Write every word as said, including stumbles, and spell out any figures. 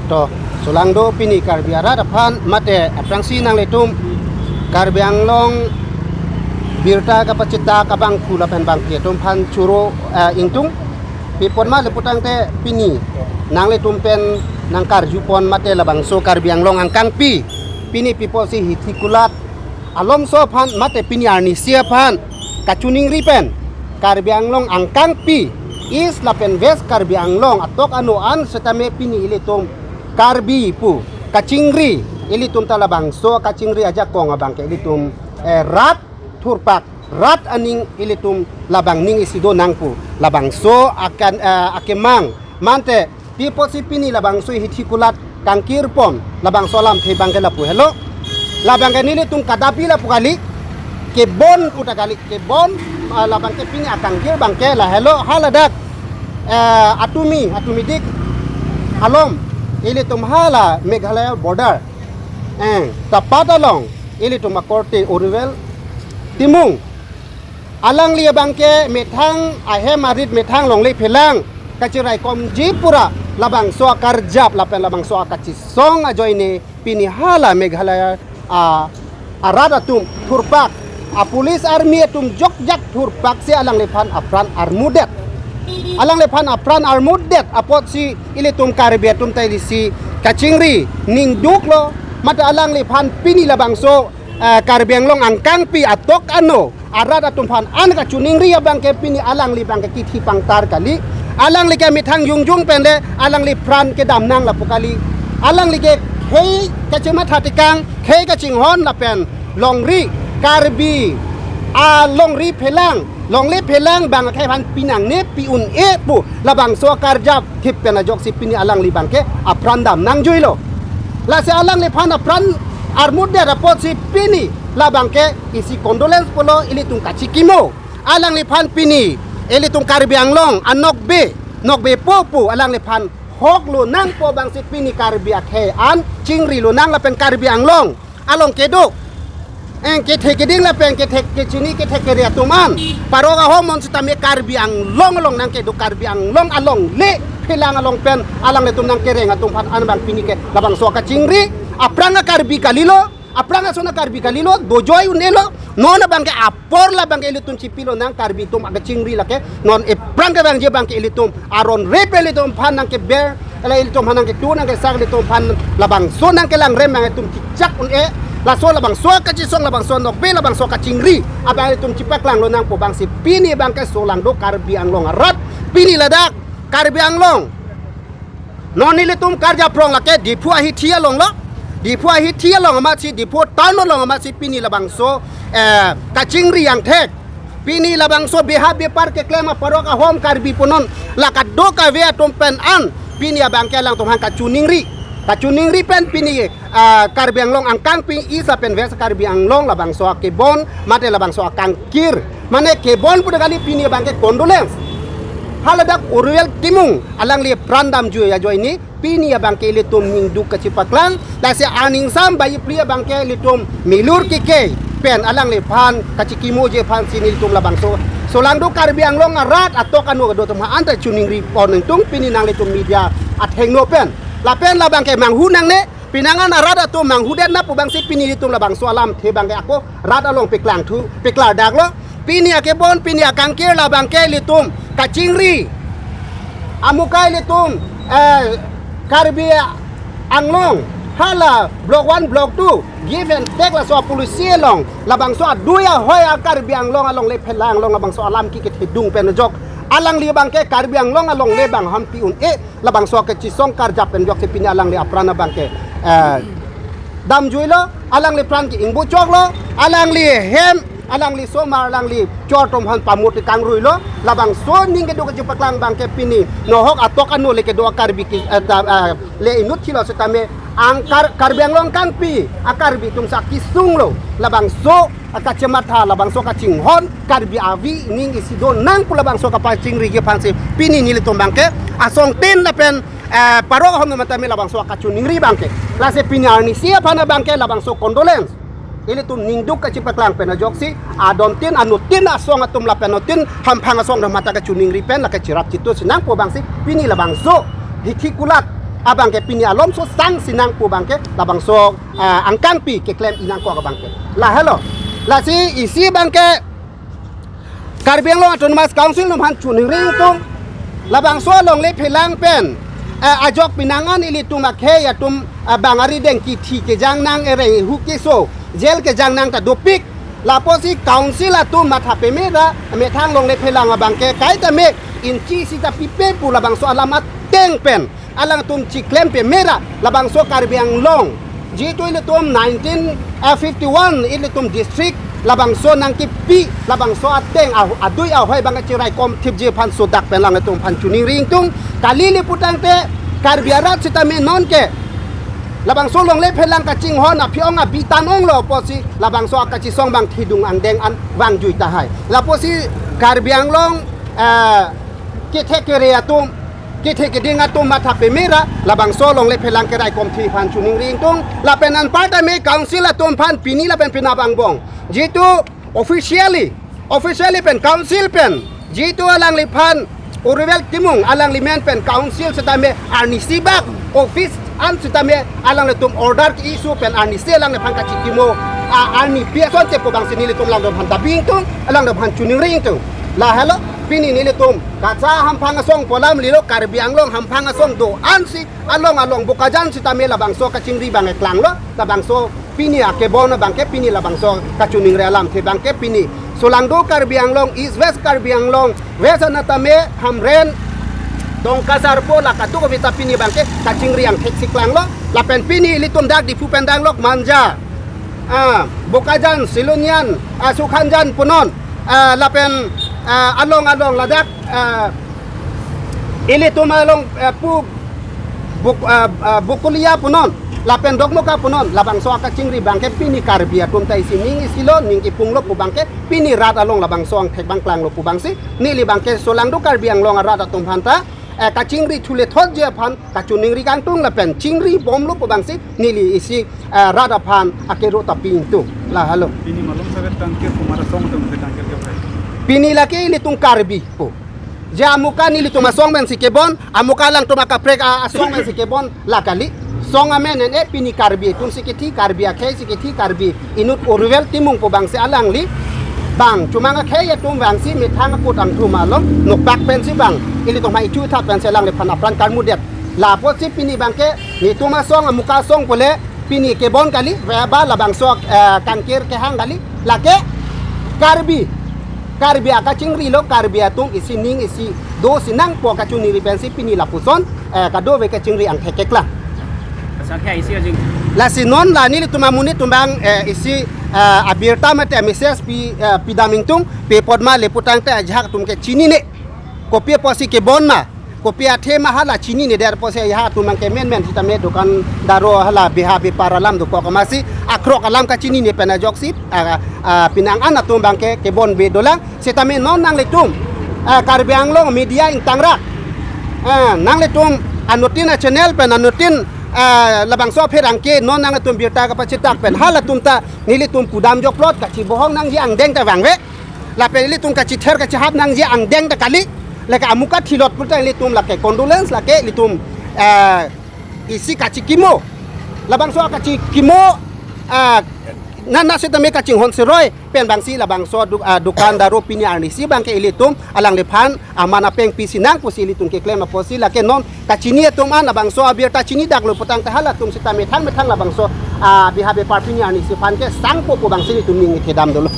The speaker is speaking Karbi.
To, solangdo pini Karbi arat aphan mate aphrangsi nanglitum Karbi Anglong birta kapachitak abangphu lapen bangke atum aphan choro, eh, ingtung. Pi apot ma le putangte pini nanglitum pen nangkarjupon mate labangso Karbi Anglong angkangpi, pini pi apotsi Hithikulat alomso aphan mate pini arnisi aphan kachiningri pen Karbi Anglong angkangpi East lapen West Karbi Anglong atok ano an setame pini ilitum Karbi pu kachingri, ilitum ta labangso kachingri ajakong abangke ilitum, eh, rat thurpak, rat aning ilitum labang ning isi donang pu labangso akan, eh, akemang. Mante pi apotsi pini labangso Hithikulat kangkirpon, labangso alamthe abangke lapu helo. Labangke nelitum kadapi lapu kali, kebon puta kali, kebon, ah, labangke pini akangkir abangke lahelo, haladak, eh, Atumi, Atumidik along, ilitum hala Meghalaya border, eh, tapat along ilitum akorte Oruwel Timung, alangli abangke methang ahem arit methang longle phelang kachiraikomji pura labangso akarjap lapen labangso akachisong ajoine pini hala Meghalaya, ah, arat atum thurpak, apolice army atum jokjak thurpaksi alangliphan apran armudet. Alangliphan apran armudet apotsi ilitum Karbi atum ta ilisi kachingri ningduklo, mate alangliphan pini labangso, eh, Karbi Anglong angkangpi atok ano arat atum aphan an kachiningri abangke pini alangli abangke kithi pangtar kali. Alangli ke methang jongjong pen le alangliphan kedam nang lapu kali. Alangli ke khei kachematha tekang, khei kachinghon lapen longri, Karbi alongri phelang, longle phelang abangke aphan pinangne pi un-e pu labangso akarjap thip pen ajoksi pini alangli abangke apran dam nangjuilo. Lasi alangliphan apran armudet apotsi pini labangke isi condolence pulo ilitum kachikimo. Alangliphan pini ilitum Karbi Anglong anokbe, nokbepo pu alangliphan hok lonangpo abangsi pini Karbi akhei an chingri lonang lapen Karbi Anglong along kedo, eh, kethe keding lapen kethe kechini kethe kere atum an parok ahom mon setame Karbi Anglong along nangkedo, Karbi Anglong alongle phelang along pen alanglitum nangkereng atum aphan an abang pini ke labangso kachingri. Aphrang a-Karbi kalilo, aphrang ason a-Karbi kalilo, dojoi un-elo. Non abangke apor labangke ilitum chipi lonang, Karbi atum akachingri lake. Non aphrang kevangji abangke ilitum aron rep ilitum aphan nangkeber, ala ilitum aphan nangketu nangkesak, ilitum aphan labangso nangkelangrem abang itum chichak un-e. Laso labangso kachisong, labangso nokbe, labangso kachingri abang itum chipaklang lonangpo abangsi pini abangke solangdo Karbi Anglong arat, pini ladak Karbi Anglong non ilitum karjap rong lake Diphu ahithi alonglo. Diphu ahithi along amatsi, Diphu town along amatsi pini labangso, eh, kachingri angthek. Pini labangso beha bepar keklem aparok ahom Karbi punon la kadokave atum pen an pini abangke alangtum aphan kachiningri. Kachiningri pen pini, ah, Karbi Anglong angkangpi East lapen West Karbi Anglong labangso akebon mate labangso akangkir, mane kebon puta kali, pini abangke condolence. Haladak Oruwel Timung alangli pran damjui ajoine pini abangke ilitum ningduk kachipaklang. Lasi aning sam bayi pri abangke ilitum milur kike pen alangliphan kachikimoji aphansi nelitum labangso solangdo Karbi Anglong arat atok ano kedo atum aphan anta chiningripon ingtung pini nanglitum media athengno pen. Lapen labangke manghu nangne, pinangan arat atum manghudet na pu abangsi pini ilitum labangso alamthe abangke ako rat along peklangthu, peklardaklo. Pini akebon, pini akangkir labangke ilitum kachingri. Amukai ilitum, eh, Karbi Anglong hala Block one, Block two, give and take laso a-policy along labangso adui ahoi a-Karbi Anglong alongle phelang along labangso alam kikethedung pen ajok alangli abangke Karbi Anglong alongle abang aphan pi un-e labangso kachisong karjap pen ajoksi pini alangli apran abangke, eh, damjuilo, alangli pran ke ingbuchoklo, alangli hem, alangli somar, alangli chor atum aphan pamut kangruilo. Labangso ning kedo kachipaklang abangke pini nohok atok ano le kedo a-Karbi ki, eh, ta, eh, le inut thilo setame ang Kar-, Karbi Anglong angkangpi a-Karbi atum sa kisunglo. Labangso akachematha, labangso kachinghon Karbi avi ning isi donang pu labangso kapachingri aphansi pini nelitum abangke asongtin lapen, eh, parok ahom matame labangso akachiningri abangke. Lasi pini arnisi aphan abangke labangso condolence. Ilitum ningduk kachipaklang pen ajoksi adontin anutin asong atum lapen anutin hamphang asong atum mata kachiningri pen lake chirap chitu sinang pu abangsi pini labangso Hithikulat abangke pini alomso sangsi nangpo abangke labangso, ah, angkangpi keklem inangkok abangke. Lahelo. Lasi isi abangke Karbi Anglong Autonomous Council atum aphan choningri ingtung. Labangso alongle phelang pen, eh, ajok pinangan ilitum akhei atum, eh, bang arideng kithi kejang nang, ereng ehu keso, jail kejang nang ta dopik. Lapusi council atum matha peme ra, methang longle phelang abangke kaita me inchi sita pipe pu labangso alam ateng pen alangtum chiklem peme ra labangso Karbi Anglong. Jitu ilitum nineteen fifty-one ilitum district labangso nangkipi, labangso ateng ah-, adui ahoi abangke chiraikom thipji aphan sodak pen alangtum aphan choningri ingtung. Kali le putangte Karbi arat sitame nonke labangso longle phelang kachinghon aphi-ong abi tan onglo pusi labangso akachisong abang thidung angdeng an vangjui tahai. Lapusi Karbi Anglong, eh, kethe kere atum, kethe keding atum matha peme ra labangso longle phelang keraikom thip aphan choningri ingtung. Lapen anparta me council atum aphan pini lapen penap angbong jitu officially, officially pen council pen jitu alangliphan Urivel Timung alangli men pen council sitame arnisi bak office an sitame alanglitum order ke-issue pen arnisi alangliphan kachikimo, ah, arni pi asonte pu abangsi nelitum alangtum aphan dabi ingtung, alangtum aphan choningri ingtung. Lahelo, pini nelitum kacha hamphang asong pu alam lilo, Karbi Anglong hamphang asong do ansi along along Bokajan sitame labangso kachingri abang eklanglo, labangso pini akebon abangke pini labangso kachoningri alamthe abangke pini Solangdo Karbi Anglong, East West Karbi Anglong, West anatame Hamren, Dongka Sarpo la kadokave ta pini abangke kachingri angthek si klanglo. Lapen pini ilitum dak Diphu pen danglok Manja, ah, Bokajan, Silonijan, ah, Sukhanjan punon, ah, lapen, ah, along along ladak, ah, ilitum along, eh, pu Buk-, eh, eh, Bukulia punon, lapen Dokmoka punon, labangso akachingri abangke pini Karbi atum ta isi ning isilo, ning kipunglo pu abangke pini rat along labangso angthek abang klanglo pu abangsi neli abangke Solangdo Karbi Anglong arat atum aphan ta, eh, kachingri thule thotji aphan kachoningri kangtung lapen chingri bomlo pu abangsi neli isi, eh, rat aphan akero ta pi ingtung. Lahelo. Pini malom savet kangkir komat asong atum si kangkir kepai? Pini lake ilitum Karbi pu. Je amuka nelitum asong pensi kebon, amuka alangtum akaprek a-, asong pensi kebon la kali. Song amen en e pini Karbi atum si kethi, Karbi akhei si kethi, Karbi inut Urivel Timung pu abangsi alangli bang chomang akhei atum abangsi methang akut angthum along nokpak pensi bang ilitum ha ichu thap pensi alangliphan apran karmudet. Lapusi pini abangke netum asong amuka asong pule pini kebon kali, ve ba labangso, eh, kangkir kehang kali, lake Karbi, Karbi akachingri lo, Karbi atum isi ning isi do si nangpo kachoningri pensi pini lapuson, eh, kadokave kachingri angthek keklang. Asang khe isi ajing. Lasi non la nelitum amonit atum abang, eh, isi, eh, abirta mate message pi, eh, pidam ingtung, pi apot ma le putangte ajahak atum ke chinine. Kopi apotsi kebon ma, kopi athe ma hala chinine, der apotsi ajahak atum abangke menmen sitame dokandaro hala beha bepar alam dokok amatsi akrok alam kachinine pen ajoksi, ah, ah, pinang an atum abangke kebonbe dolang. Sitame non nanglitum, ah, Karbi Anglong media ingtangrak, ah, nanglitum anuttin achannel pen anuttin, ah, labangso apherangke non nanglitum birta kapachitak pen halatum ta nelitum pudam jokplot, kachibohong nangji angdeng ta vangve. Lapen ilitum kachither kachihap nangji angdeng ta kali. Lake amuka thilot puta ilitum lake condolence lake ilitum, eh, isi kachikimo. Labangso kachikimo, eh, nana sitame kachinghon seroi pen abangsi labangso du-, eh, dokandaro pini arnisi abangke ilitum alangliphan aman apeng pisi nang pusi ilitum keklem apotsi lake non kachini atum an labangso abirta chini daklo putangte halatum sita methang methang labangso, ah, beha bepar pini arnisi aphan kesangpo pu abangsi nelitum ning ithedam dolo.